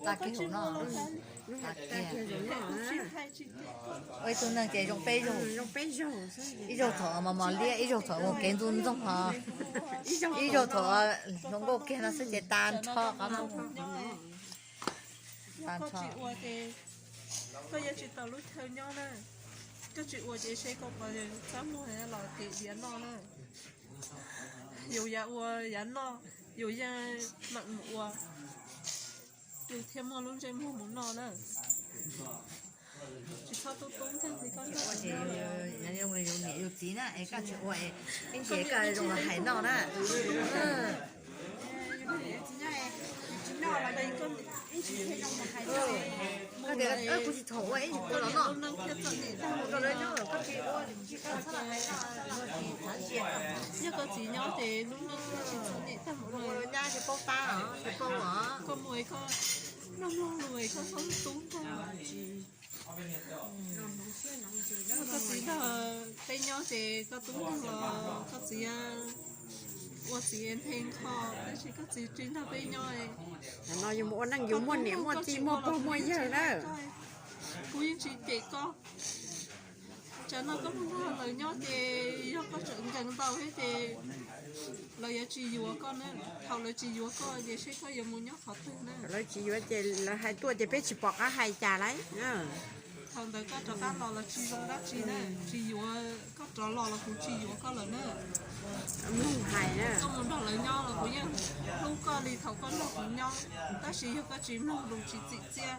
Tag kis zaum no, ua ib tug neeg ces zoo peb zaug, ib zaug thaum mos mos liab, ib zaug thaum ua kev ntxoog ntxoog ho, ib zaug thaum hluas nkauj kiag no xwb ces tag nrho qhov muag. Koj tsis ua ces koj yuav tsis tau lub chaw nyob na. Koj tsis ua ces seb koj puas txaj muag los tim yav noj na. Yus yav ua yav noj, yus yeej meem mus ua, yus thiaj muaj lub ntsej muag mus noj na. Tsis txhob tub tub ntag li koj nrog yus niam yus txiv na es koj tsis ua es ib ntsis koj zoo hais noj na. Koj tias kuv tsis txhob ua ib ntsis koj los noj. Koj lawv nyob koj tsis ua, tsis koj txhob los hais noj. Yog koj txiv nyob ces lub neej tsis txom nyem tag npaum no. Nyab tsis paub tab, tsis paub os. Koj mus koj mloog mloog lus koj txhob tub ntag. Koj txiv nrog peb nyob ces koj tub nrog los koj txiv ua txiv nthe nkho, tab sis koj txiv tsis nrog peb nyob. Tam no yus mus ua neej yus muaj niam muaj txiv muaj pog muaj yawg na. Kuv yeej tsis cem koj. Tsam no koj mus nrog lawv nyob ces yog koj tseem nkees ntau thiab ces lawv yuav tsis yuav koj na. Thaum lawv tsis yuav koj ces seb koj yuav mus nyob qhov twg na. Lawv tsis yuav ces lawv hais tuaj ces peb tsis pom qab hais cas lauj. Thaum ntawd koj rov qab los los tsis zoo dab tsi na, tsis yuav, koj rov los los kuv tsis yuav koj lawm na. Mloog hais na. Koj mus nrog lawv nyob los kuv yeej hlub koj li thaum koj nrog kuv nyob, tab sis yog koj tsis mloog lus tsis txim txiaj,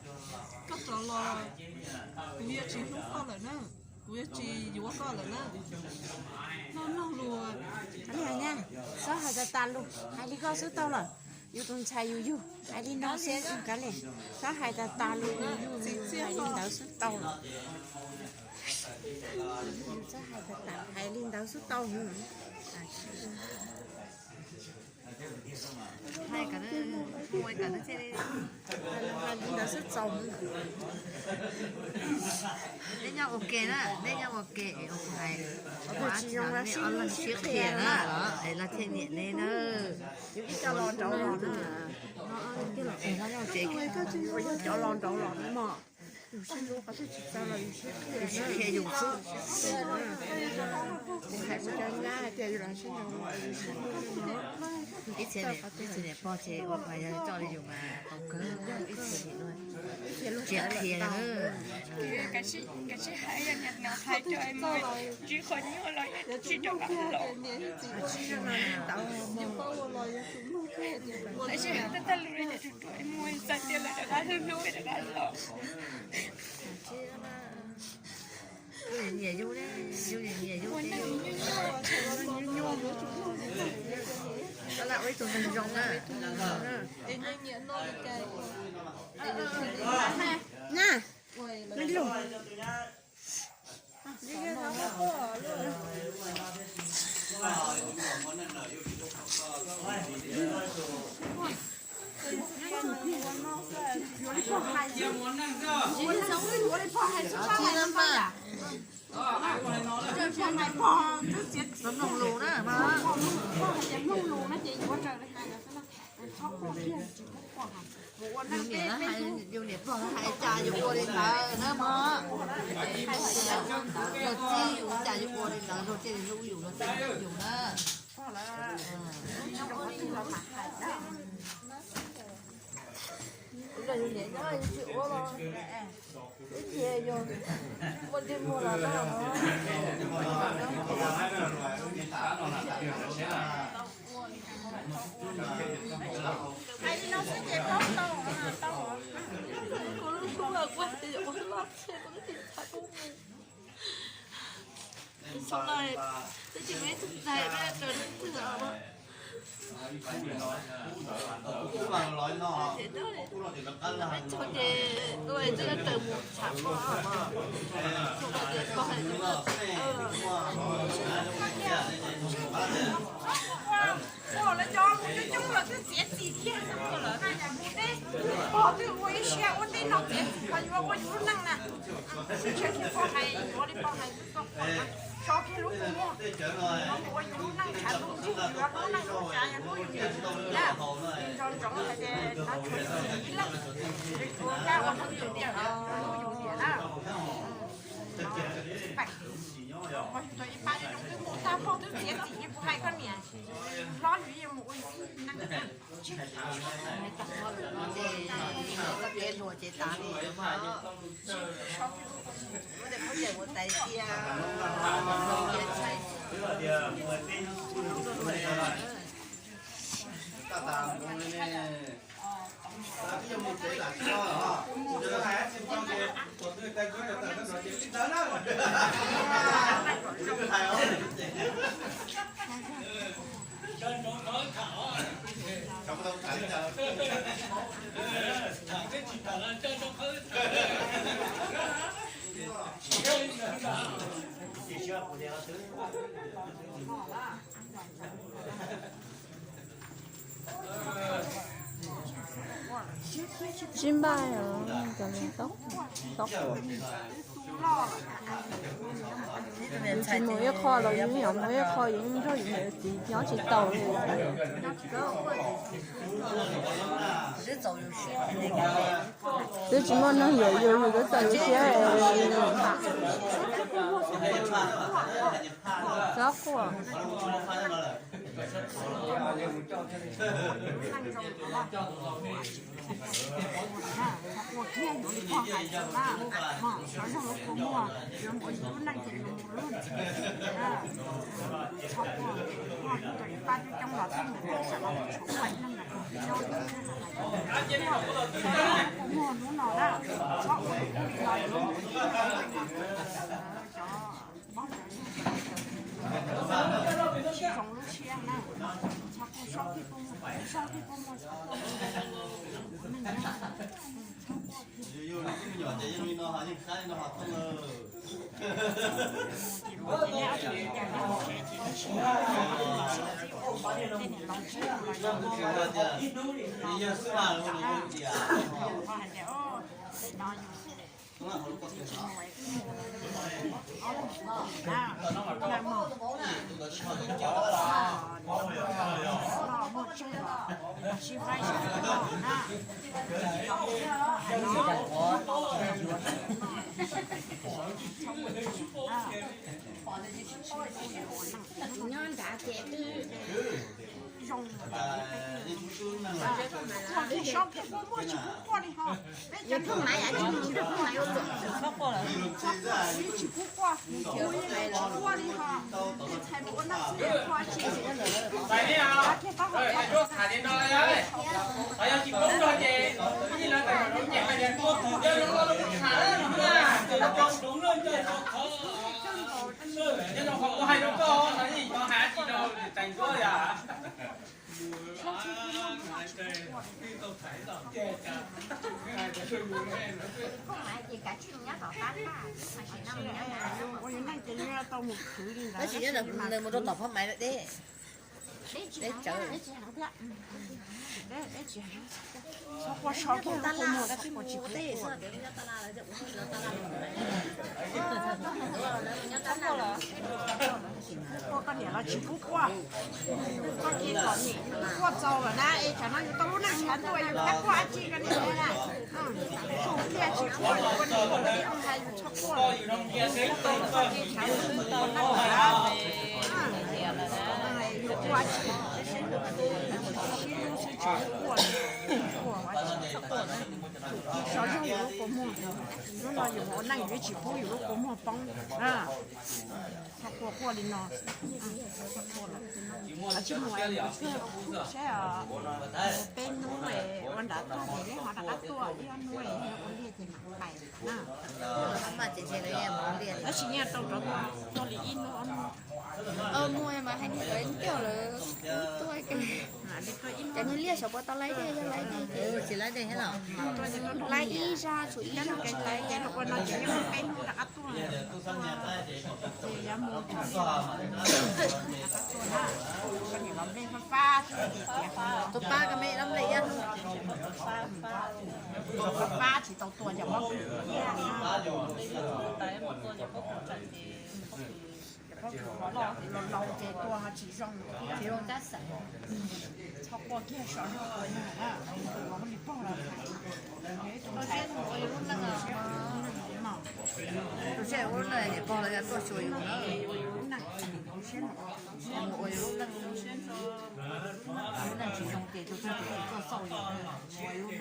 koj rov los kuv yuav tsis hlub koj lawm na, kuv yuav tsis yuav koj lawm na. Mloog mloog lus. Kav liam, txhob hais tas tas lus, hais li koj xwb tau lawm. Yus tus ntxhais yus yug, hais li no xwb kav liam, txhob hais tas tas lus, yus yug yus hais li ntawd xwb tau lawm. Txhob hais tas tas, hais li ntawd xwb tau. Hais li ntawd xwb txaus. Neb nyob ua ke na, neb nyob ua ke es ua hais, tsis zoo neb ob leeg sib qhia na, es los thiaj nyiam neb na. Yus ib co los nraud los na. Yus cov los nraud los na mog. Yus sib hlub qhov twg tsis txawj los yus sib qhia, yus sib qhia yus xwb. Kuv hais kuv cov nyab hais tias yus los sib nraud los yus sib hlub. Ib txhia niam pog ces ua yog coj li yus mas tau kawg, ib txhia niam no tsis qhia. Kav tsij hais, yog niam no hais rau es mus ntsib qhov nyuaj los tsis rov qab los. Tab sis hais tag tag lus li ces ruam ruam es mus txais tias lawv rov qab hlub hlub rov qab los. Nyiam yus, yus nyiam yus, ua neej nyuaj nyuaj. Lam ua ib tug neeg zoo na. Na, me lug. Mloog lus na, yus niam hais, yus niam pog hais cas yus ua li ntawd na mog. Luag txib yus cas yus ua li ntawd, luag thiaj li hlub yus, luag thiaj li hlub yus na. Yus niam nyob yus tsis ua los ib txhia yus muaj ntsej muag los lawm. Hais li no xwb ces paub tau, tau. Kuv lub hlub lawm kuv hais tias yuav ua loj thiab kuv twb tsis txhais tub mus. Xyoo no twb tsis muaj ib tug ntxhais peb raws leej twg os. Peb caug ces ua twb raws mus tshav pog os. Xyoo no ces pog hais tias ua lawv cov mus coob coob lawm twb txiav txim kiag lawm na, yam mus deb, pog twb ua ib siab ua tej no txiav txim qhov yuav ua yus lub neej na. Tsis ntshe pog hais yuav li pog hais xwb, koj pog na, tso kiag lub kua muag, yuav mus ua yus lub neej tshav ntuj ntsig, yuav lub neej lub tsav, yuav hlub yus niam yus txiv na. Ntsoov hais tias no tshuav ib leeg, ua kab ua thoob yus tiag, yus tiag na. Ib pab twb mus tag nrho twb txiav txim li kuv hais koj niam, hlob yus yeej mus ua yus ib neeg. Ces koj kev hluas ces tas li. Lub tes khaub ncaws mus tais tiag. Sib npaj os, cov niag txhob quaj. Yus tsis mus ib qho los yus yeej yuav mus ib qho, yus yeej nrog yus niam yus txiv nyob tsis tau li. Twb tsis muaj neeg yuav yus, yus twb txaus yus siab. Txhob quaj. Ua kiag yuav li koj hais na, xyov zoo lub kua muag, yuav mus ua yus lub neej ces yuav mus lub ntxhi. Txhob quaj, ua ib pab coob coob los txhob mus ua sawv los tshuav ua ib leeg los kua muag hnub no na, txhob ua li no yuav mus ua ib leeg. Cov mob cov zoo lub siab na, txhob quaj, sau tej kua muag, sau tej kua muag, txhob quaj. Zoo, ua kiag sab phem muaj muaj tsis pub quaj li ho. Peb cov niam tsis pub quaj li ho. Tsis pub quaj, ua li tsis quaj li ho. Tej ntxhais mus ua neej xwb, quaj tsis. Kiag taub hau. Tab sis nyob ntawm nws mus rau tom Phab Maiv lawm deb. Deb tsawv. Txhob quaj, so kiag lub kua muag, txhob quaj, tsis pub quaj. Quaj koj niam los tsis pub quaj. Koj cia kom niam yus quaj txaus lawm na, es tsam no yus tau lub neej tshav ntuj yus pab quaj dab tsi koj niam na. Zoo tiag tsis quaj, yus ua niam yus ua txiv hais yus txhob quaj. Koj cia tshav ntuj ua neej na. Yus quaj dab tsi, sib hlub xwb tsis quaj, quaj txhob quaj. Xyov zoo yus lub kua muag, hnub no yus ua neej yus tsis pub yus lub kua muag poob. Txhob quaj, quaj li no, txhob quaj lawm. Tsis mus, saib, peb hnub ua nram tuaj ces neb ho rov qab tuaj, ib ob hnub ua liaj ces mam pais. Tab sis nyiaj tau rov tuaj li ib hnub ob hnub. Mus mas hais tias lawv tuaj, cov niag liaj xyov puas tau laib dej, yog laib dej ces tsis laib dej thiab los laib ib zaj, tshuav ib zaj kev laib ces ua no ces yeej peb hnub rov qab tuaj. Ces yuav mus rov qab tuaj na. Koj niam los nplej fab fab thiab ces tias tus pab koj me los nplej ib hnub fab fab tsis tau tuaj cov mob thiab. Los laus ces tua ho tsis zoo. Tsis zoo tab xeem. Txhob quaj kiag, sov zog ua li pog los. Tus siab ua yus lub neej, tus siab ua lub neej niam pog los yog tuaj xyuas yus na. Ua yus lub neej, lub neej tsis zoo ces tus twg tus tsis tuaj xauj yus, ua yus lub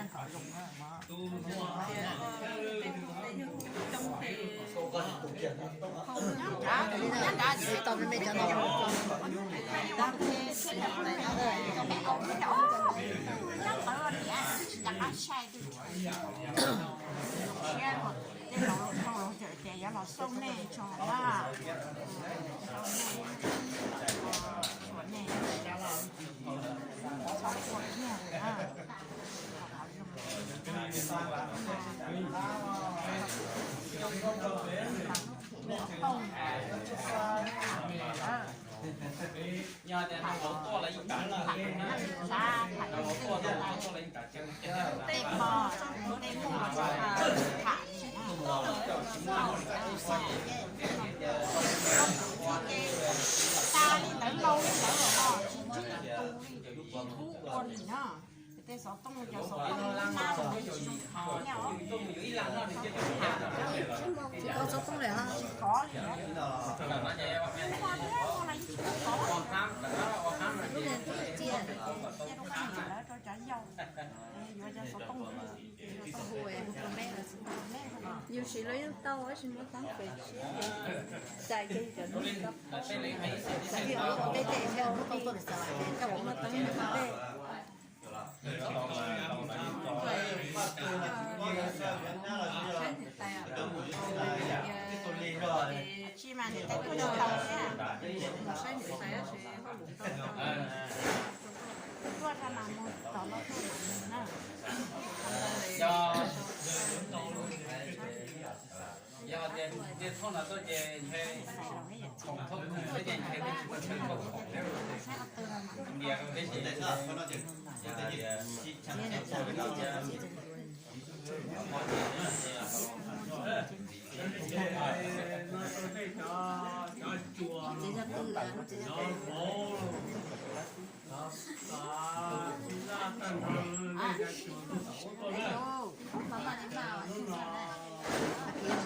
neej kom zoo na. Tau me me cov no. Tej laus los ces yuav los xauj nej tso na. Xauj nej, xauj nej, txhob quaj kiag na. Yog tias nws tuaj los yeej kam, nws tuaj, nws tuaj los yeej kam. Tej pog, tej pog tham, tas li ntawd, laus li ntawd los tsis ntsib tus li, ib tug ua li na. Tej xov tooj, cov xov tooj no tsis zoo tham os. Tsis kov xov tooj li os. Tsis kov li. Ua thiab ua los yeej tsis kov. Cia rau koj niam lawv rau cov yau yuav cov xov tooj. Yus siv los yeej tau, tab sis muaj teeb pem siab, txais kiag cov lub tau. Txais kiag tej tej muaj teeb tej. Tsis mas niam tais tuaj tsis tau thiab. Tuaj rau mas mus tom no tuaj mas mus na. Yog tias thauj no tuaj ces ntshe khoom thauj khoom thiab ces ntshe peb tsis muaj chaw thauj khoom thiab. Ntias rau peb ces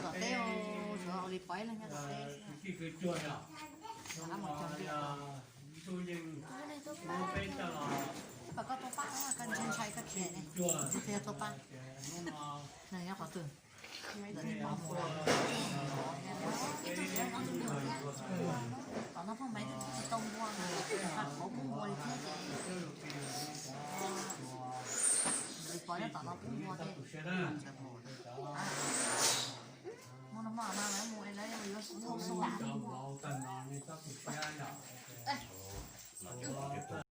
Tom teb, ua li pov ib leeg nyob tom teb xwb. Kom koj tuaj pab, koj ntshai ntshai koj khiav ne, ntshai koj tuaj pab. Nws nyob qhov twg? Ib tug tsis nyob qhov twg thiab. Tom no phooj ywg twb tsis tau muaj, qhov kuj muaj li thiab ces, li pov nyob tom no kuj muaj thiab.